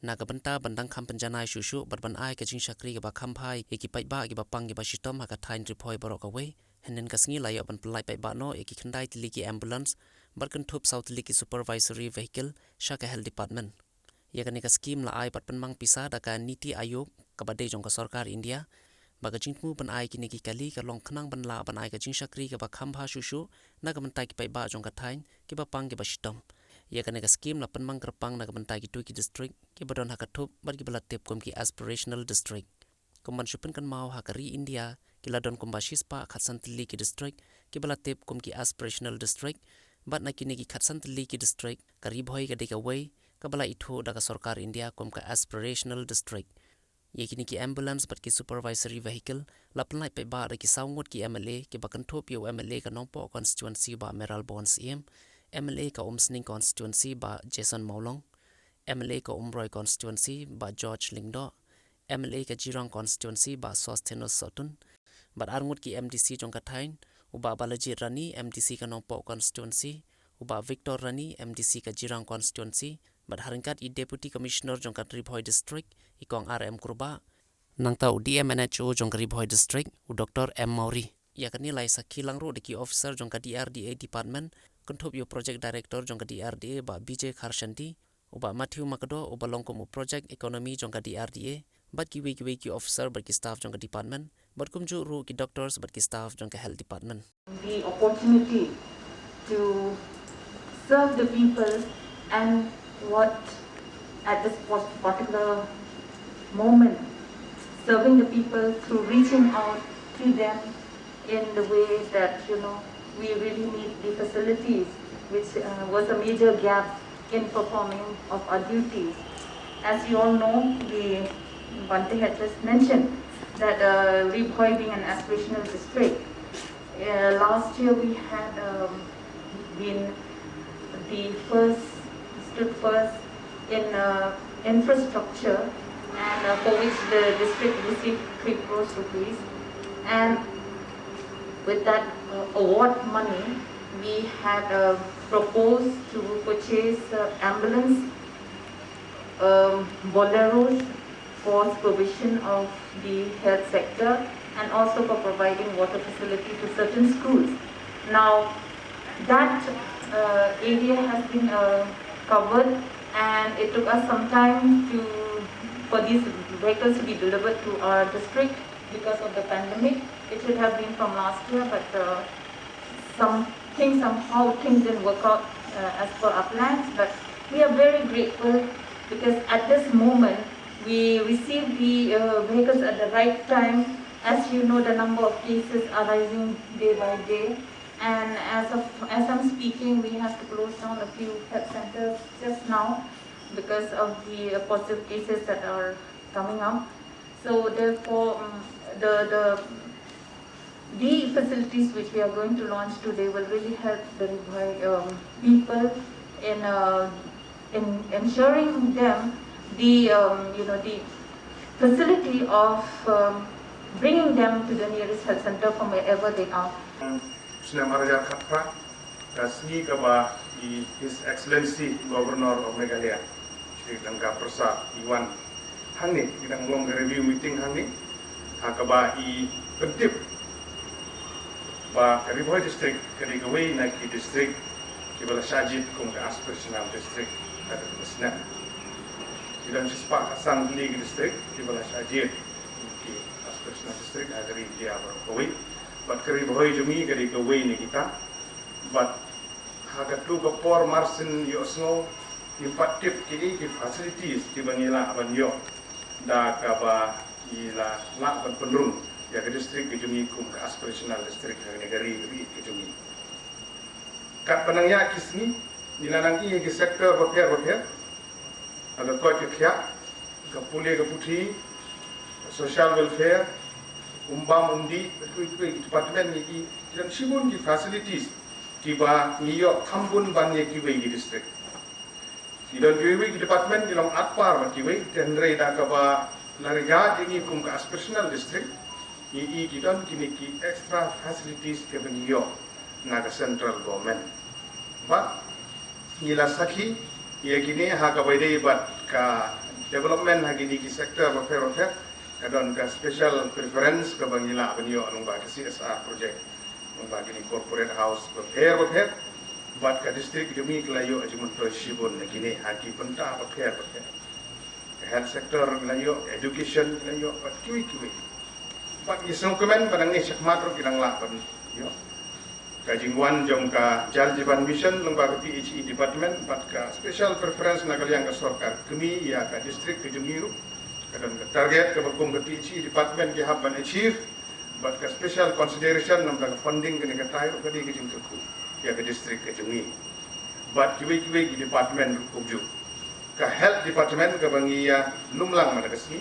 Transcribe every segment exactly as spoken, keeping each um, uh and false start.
Na ka bynta ban dang kham pynjanai shuh shuh bad ban ai ka jingshakri kaba kham bha ïa ki paidbah kiba pang kiba shitom ha ka thaiñ Ri Bhoi baroh kawei, hynnin ka sngi la ïoh ban pynlait paidbah noh ïa ki khyndai tylli ki ambulance bad kynthup saw tylli ki supervisory vehicle sha ka Health Department. Ïa kane ka skhim la ai bad pynmang pisa da ka NITI Aayog kaba dei jong ka sorkar India, ba ka jingthmu ban ai kine ki kali ka long khnang ban lah ban ai ka jingshakri kaba kham bha shuh shuh na ka bynta ki paidbah jong ka thaiñ kiba pang kiba shitom. Ïa kane ka skhim la pynmang kyrpang na ka bynta kito ki district kiba don ha ka thup bad kiba la tip kum ki aspirational district. Kum ban shu pynkynmaw, ha ka ri India ki la don kumba shispah khatsan tylli ki district kiba la tip kum ki aspirational district, bad na kine ki khatsan tylli ki district ka Ri Bhoi ka dei kawei kaba la ithuh da ka sorkar India kum ka aspirational district. Ïa kine ki ambulance bad ki supervisory vehicle la pynlait paidbah da ki saw ngut ki MLA kiba kynthup ïa u MLA ka Nongpoh constituency Bah Mayralborn Syiem, MLA ka Umsning constituency Bah Jason Mawlong, MLA ka Umroi constituency Bah George Lyngdoh, MLA ka Jirang constituency Bah Sosthenes Sohtun, bad ar ngut ki MDC jong ka thaiñ, u Bah Balajied Rani, MDC ka Nongpoh constituency, u Bah Victor Rani, MDC ka Jirang constituency, bad ha ryngkat i Deputy Commissioner jong ka Ri Bhoi District, i Kong R M Kurbah, nangta u DMNHO jong ka Ri Bhoi District, u Doctor M Mawrie. Ïa kane la ïa sakhi lang ruh da ki officer jong ka DRDA department, kynthup ïa u Project Director jong ka DRDA Bah B J Kharshanti, u Bah Matthew Makdoh uba long kum u Project Economy jong ka DRDA, bad kiwei kiwei ki officer bad ki staff jong ka department, bad kumjuh ruh ki doctors bad ki staff jong ka Health Department. The opportunity to serve the people and what at this pos- particular moment, serving the people through reaching out to them in the way that, you know, we really need the facilities, which uh, was a major gap in performing of our duties. As you all know, the Bhante had just mentioned that uh, Ri Bhoi being an aspirational district, uh, last year we had um, been the first, stood first in uh, infrastructure, and uh, for which the district received three crores rupees. And with that uh, award money, we had uh, proposed to purchase uh, ambulance, um, boleros for supervision of the health sector, and also for providing water facility to certain schools. Now, that uh, area has been uh, covered, and it took us some time to for these vehicles to be delivered to our district because of the pandemic. It should have been from last year, but uh, something somehow things didn't work out uh, as per our plans. But we are very grateful because at this moment we receive the uh, vehicles at the right time. As you know, the number of cases are rising day by day, and as of as I'm speaking, we have to close down a few health centers just now because of the uh, positive cases that are coming up. So therefore, um, the the the facilities which we are going to launch today will really help the Ri Bhoi um, people in uh, in ensuring them the um, you know the facility of um, bringing them to the nearest health center from wherever they are. Snem ar hajar khatphra, ka sngi kaba i His Excellency Governor of Meghalaya, Shri Ganga Prasad, i wan hangne, i dang long ka review meeting hangne, ha kaba i pyntip ba ka Ri Bhoi District ka dei kawei na ki district kiba la shah jied kum ka aspirational district ha kane ka snem. Ki don shispah khatsan tylli ki district kiba la shah jied kum ki aspirational district ha ka ri India baroh kawei. Bad ka Ri Bhoi jong ngi ka dei kawei na kita. Bad ha katto ka por marsien ïohsngew, ngim pat tip kiei ki facilities kiba ngi lah ban ïoh da kaba ngi la lah ban pynrung ïa ka district ka jong ngi kum ka aspirational district ha kane ka ri, ri ka jong ngi. Katba nang ïa ki sngi ngi la nang ïa ki sector bapher bapher, ha ka koit ka khiah, ka pule ka puthi, social welfare, um bam um dih, bad kiwei kiwei ki department ngi i, ki don shibun ki facilities kiba ngi ïoh kham bun ban ïa kiwei ki district. Ki don kiwei kiwei ki department ki long at par bad kiwei, hynrei da kaba la regard ïa ngi kum ka aspirational district, ngi i ki don kine ki extra facilities kiba ngi ïoh na ka central government. Bad ngi la sakhi ïa kine ha kaba ïadei bad ka development ha kine ki sector bapher bapher, ka don ka special preference kaba ngi lah ban ïoh lyngba ka C S R project, lyngba kine corporate house bapher bapher, bad ka district jong ngi ka la ïoh jingmyntoi shibun na kine ha ki bynta bapher bapher. Ka health sector ka la ïoh, education ka la ïoh, bad kiwei kiwei. Bad ngi sngewkmen ba nangne shakhmat ruh ki dang lah ban ïoh. Ka jingwan jong ka Jal Jeevan Mission lyngba ka P H E department, bad ka special preference na ka liang ka sorkar kmie ïa ka district ka jong ngi ruh, ka don ka target kaba kum ka P H E department ki hap ban achieve. Bad ka special consideration namar ka funding kane ka tai ruh ka dei ka jingkyrkhu ïa ka district ka jong ngi. Bad kiwei kiwei ki department ruh kumjuh. Ka health department kaba ngi ïa lum lang mynta ka sngi,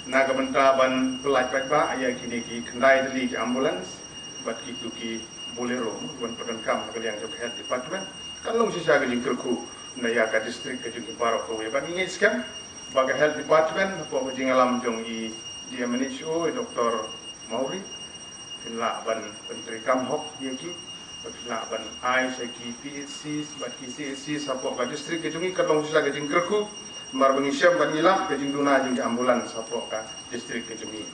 na ka bynta ban pyllait paidbah ïa kine ki khyndai tylli ki ambulance bad kitu ki Bolero ban pyndonkam ha ka liang jong ka health department, kan long shisha ka jingkyrkhu na ïa ka district ka jong ngi baroh kawei. Bad ngi ngeit skhem ba ka health department hapoh ka jingïalam jong i D M H O, i Doctor Mawrie, phin lah ban pyntreikam hok ïa ki, bad phin lah ban ai sha ki P H Cs bad ki C H Cs hapoh ka district ka jong ngi. Kan long shisha ka jingkyrkhu, namar ba ngi shem bad ngi lap ka jingduna jong ki ambulance hapoh ka district ka jong ngi.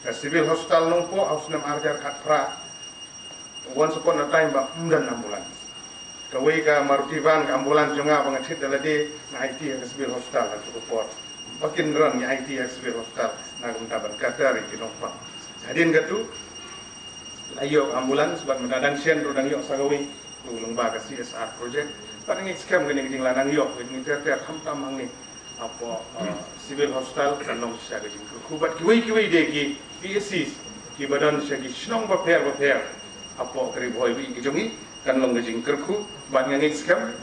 Ka Civil Hospital Nongpoh ha u snem ar hajar khatphra, once upon a time ba ym don ambulance. Kawei ka Maruti van, ka ambulance jong nga ba nga thied da lade, nga aiti ha ka Civil Hospital ha kato ka por. Ba kin ran ngi aiti ha ka Civil Hospital na ka bynta ban cater ïa ki nongpang. Hadien katu la ïoh ambulance, bad mynta dang shen ruh dang ïoh sa kawei, ruh lyngba ka C S R project. Bad ngi ngeit skhem kane ka jingla dang ïoh ka jingter ter khamtam hangne hapoh, uh, Civil Hospital, kan long shisha ka jingkyrkhu. Bad kiwei kiwei de ki P H Cs kiba don sha ki shnong bapher bapher hapoh ka Ri Bhoi ba ïeit ka jong ngi, kan long ka jingkyrkhu. Bad nga ngeit skhem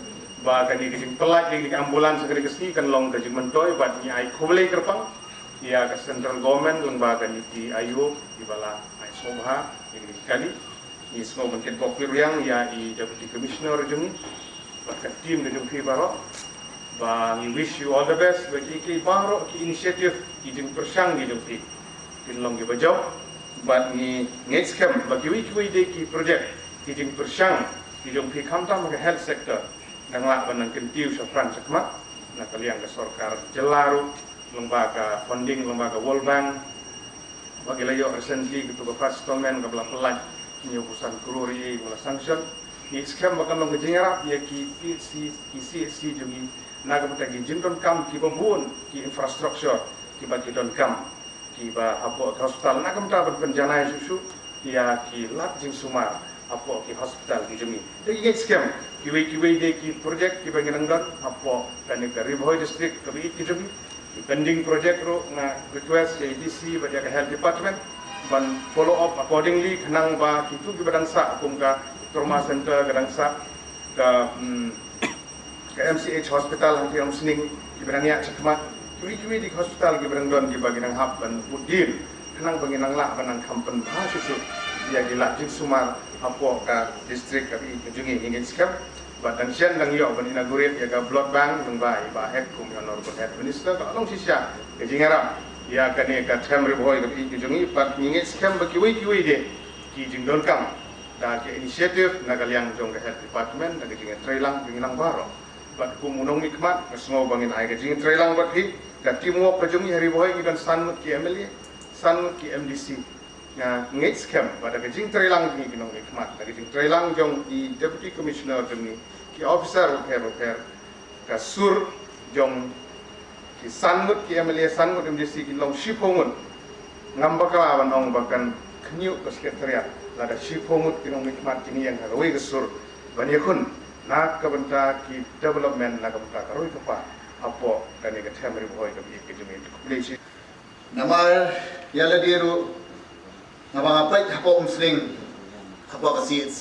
ba kane ka jingpyllait kane ka ambulance ha kane ka sngi kan long ka jingmyntoi, bad ngi ai khublei kyrpang ïa ka Central Government lyngba ka NITI Aayog kiba la ai sngewbha ïa kane ka kali. Ngi sngew ban kynpok pyrshang ïa i Deputy Commissioner jong ngi bad ka team ka jong phi baroh, ba ngi wish you all the best ba ki, ki baroh ki initiative, ki jingpyrshang ki jong phi kin long kiba jop. Bad ngi ngeit skhem ba kiwei kiwei de ki project, ki jingpyrshang ki jong phi khamtam ka health sector, dang lah ban nang kyntiew shaphrang shakhmat na ka liang ka sorkar jylla ruh, lyngba ka funding lyngba ka World Bank, ba ki la ïoh recently katu ka first installment kaba la pyllait hynñiewphew san klur ïa kaba la sanction. Ngi ngeit skhem ba kan long ka jingïarap ïa ki P H C, ki C H C jong ngi na ka bynta ki jingdonkam kiba bun, ki infrastructure kiba ki donkam, kiba hapoh ka hospital, na ka bynta ban pynjanai shuh shuh ïa ki lad jingsumar hapoh ki hospital ki jong ngi. Te ngi ngeit skhem kiwei kiwei de ki project kiba ngi nang don hapoh kane ka Ri Bhoi District kaba ïeit ka jong ngi. Ki pending project ruh nga request ïa i D C bad ïa ka Health Department ban follow up accordingly, khnang ba kitu kiba dang sah, kum ka Trauma Center ka dang sah, ka, hmm, ka M C H hospital hangtei Umsning, kiba dang ïaid shakhmat, kiwei kiwei de ki hospital kiba dang don kiba ki dang hap ban bud dien, khnang ba ngin nang lah ban nang kham pynbha shuh shuh ïa ki lad jingsumar hapoh ka district kaba ïeit ka jong ngi. Ngi ngeit skhem ba dang shen dang ïoh ban inaugurate ïa ka blood bank lyngba i Bah Hek kum i Honorable Health Minister, ka long shisha ka jingïarap ïa kane ka them Ri Bhoi kaba ïeit ka jong ngi. Bad ngi ngeit skhem ba kiwei kiwei de ki jingdonkam da ka initiative na ka liang jong ka Health Department, da ka jingïatreilang jong ngi lang baroh. Bad kum u nongmihkhmat nga sngew ba ngin ai ka jingïatreilang bad phi. Ka teamwork ka jong ngi ha Ri Bhoi ngi don san ngut ki M L A, san ngut ki M D C. Nga ngeit skhem ba da ka jingtreilang jong ngi ki nongmihkhmat, da ka jingtreilang jong i Deputy Commissioner jong ngi, ki officer bapher bapher, ka sur jong ki san ngut ki M L A, san ngut M D C, kin long shiphew ngut. Ngam bakla ban ong ba kan khñiuh ka Secretariat lada shiphew ngut ki nongmihkhmat kin ïeng ha kawei ka sur ban ïakhun na ka bynta ki development, na ka bynta ka roi ka par hapoh kane ka them Ri Bhoi kaba ïeit ka jong ngi. Khublei shibun. Namar ïa lade ruh, namar nga peit hapoh Umsning, hapoh ka C H C,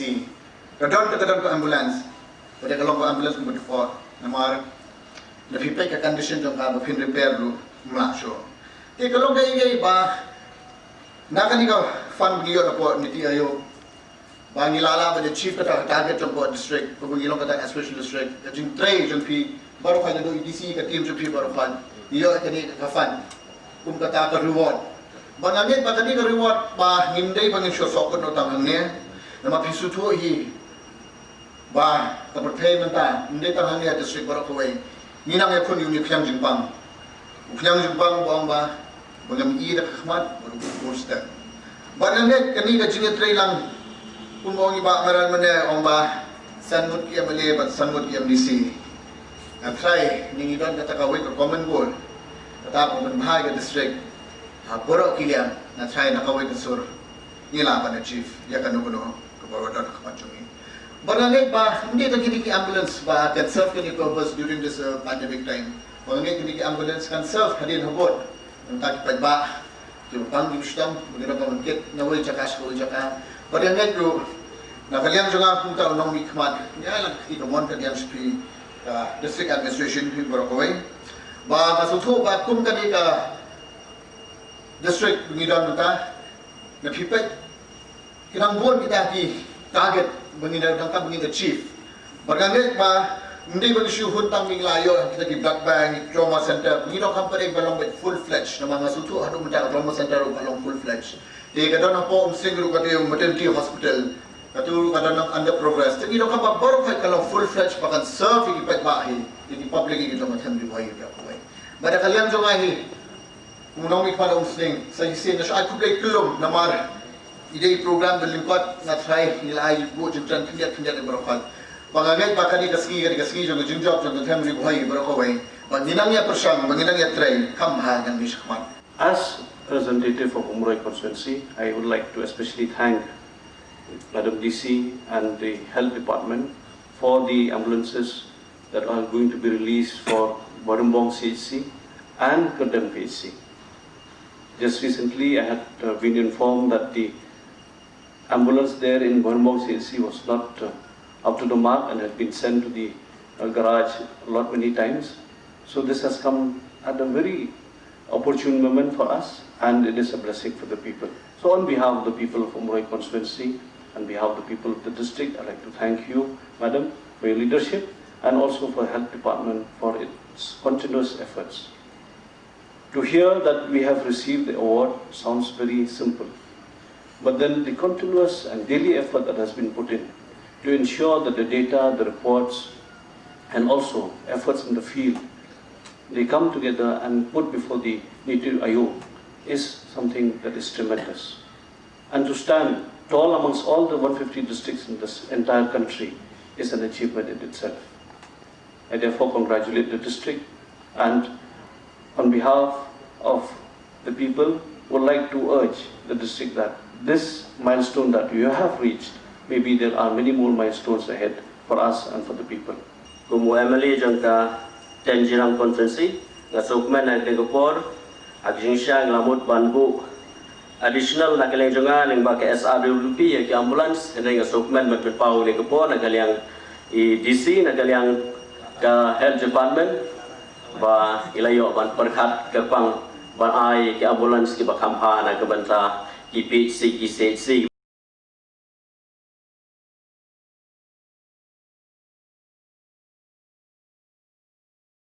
ka don, ka don ka ambulance. Ka dei ka long ka ambulance kumba dei ka por. Namar lada phi peit ka condition jong ka, ba phin repair ruh ym lah shuh. Te ka long kaei kaei ba na kane ka fund ba ngi ïoh na pdeng NITI Aayog, ba ngi lah lah ban achieve kata ka target jong ka district, ba ngi long kata ka aspiration district. Ka jingtrei jong phi baroh, ka jingïadei da i D C, ka team jong phi baroh, ngi ïoh kane ka fund kum kata ka reward. Ba nga ngeit ba kane ka reward ba ngim dei ba ngin shu sngewkut noh tang hangne. Namar phi sngewthuh hi ba ka pyrthei mynta ym dei tang hangne ha district baroh kawei. Ngi nang ïakhun ïa une u khñiang jingpang. Pynïang jingpang ba ong ba ba ngam i da ka khmat ba ruh pur step. Ba nga ngeit kane ka jingïatreilang kumba ong i Bah Madan mynne ong ba san ngut ki M L A bad san ngut ki M D C. Nga trai ngi ngi don kata kawei ka common goal, kata ba pynbha ïa ka district ha baroh ki liang. Nga trai na kawei ka sur ngi lah ban achieve ïa kano kano ka baroh don ha khmat jong ngi. Ba nga ngeit ba ym dei tang kine ki ambulance ba kan serve kine purpose during this uh, pandemic time. Ba nga ngeit kine ki ambulance kan serve hadien habud. Nangta ki paidbah kiba pang kiba shitom ba ki dang pang kit na wei jaka sha wei jaka. Ba nga ngeit ruh na ka liang jong nga kum uta u nongmihkhmat, ïa la ki ka mon ka diang sha phi ka district administration phi baroh kawei. Ba nga sngewthuh ba kum kane ka district ngi don mynta, na phi peit ki dang bun kita ki target ba ngin da, dang ka ba ngin da achieve. Ba nga ngeit ba ym dei ba ngi shu hun tang ba ngi la ïoh kita ki blood bank, trauma center, ngi donkam pat ba long ba full fledged. Namar nga sngewthuh haduh mynta ka trauma center ruh ka long full fledged. Te ka don hapoh Umsning ruh kata ka maternity hospital, kata ruh ka don under progress. Te ngi donkam ba baroh khoit ka long full fledged ba kan serve ïa ki paidbah hi, ïa ki public, ïa ki jong ka thaiñ Ri Bhoi ïa ka kawei. Ba da ka liang jong nga hi, u nongmihkhmat Umsning, sa shisien nga shu ai khublei kyllum namar i dei i program ba lyngkot. Nga trai ngi la ai buh jingkren khyndiat khyndiat ïa baroh khoit. Ba nga ngeit ba kane ka sngi ka dei ka sngi jong ka jingjop jong ka thaiñ Ri Bhoi baroh kawei. Ba ngin nang ïa pyrshang, ba ngin nang ïa trei kham bha ngan mih shakhmat. As representative of Umroi constituency, I would like to especially thank Madam D C and the Health Department for the ambulances that are going to be released for Bhairumbong C H C and Kyrdem P H C. Just recently, I had uh, been informed that the ambulance there in Bhairumbong C H C was not uh, up to the mark and had been sent to the uh, garage a lot many times. So this has come at a very opportune moment for us, and it is a blessing for the people. So on behalf of the people of Umroi constituency, on behalf of the people of the district, I'd like to thank you, Madam, for your leadership and also for Health Department for its continuous efforts. To hear that we have received the award sounds very simple, but then the continuous and daily effort that has been put in to ensure that the data, the reports, and also efforts in the field, they come together and put before the NITI Aayog is something that is tremendous. And to stand tall amongst all the one fifty districts in this entire country is an achievement in itself. I therefore congratulate the district and on behalf of the people would like to urge the district that this milestone that you have reached, maybe there are many more milestones ahead for us and for the people. Kum u M L A jong ka Tenjingrang constituency, nga sngewkmen ha kane ka por ha ka jingshisha nga la mut ban buh additional na ka liang jong nga lyngba ka S R W P ïa ki ambulance. Hynrei nga sngewkmen ban pynpaw ha kane ka por na ka liang i D C, na ka liang ka Health Department, ba i la ïoh ban pyrkhat kyrpang ban ai ki ambulance kiba kham bha na ka bynta ki P H C, ki C H C.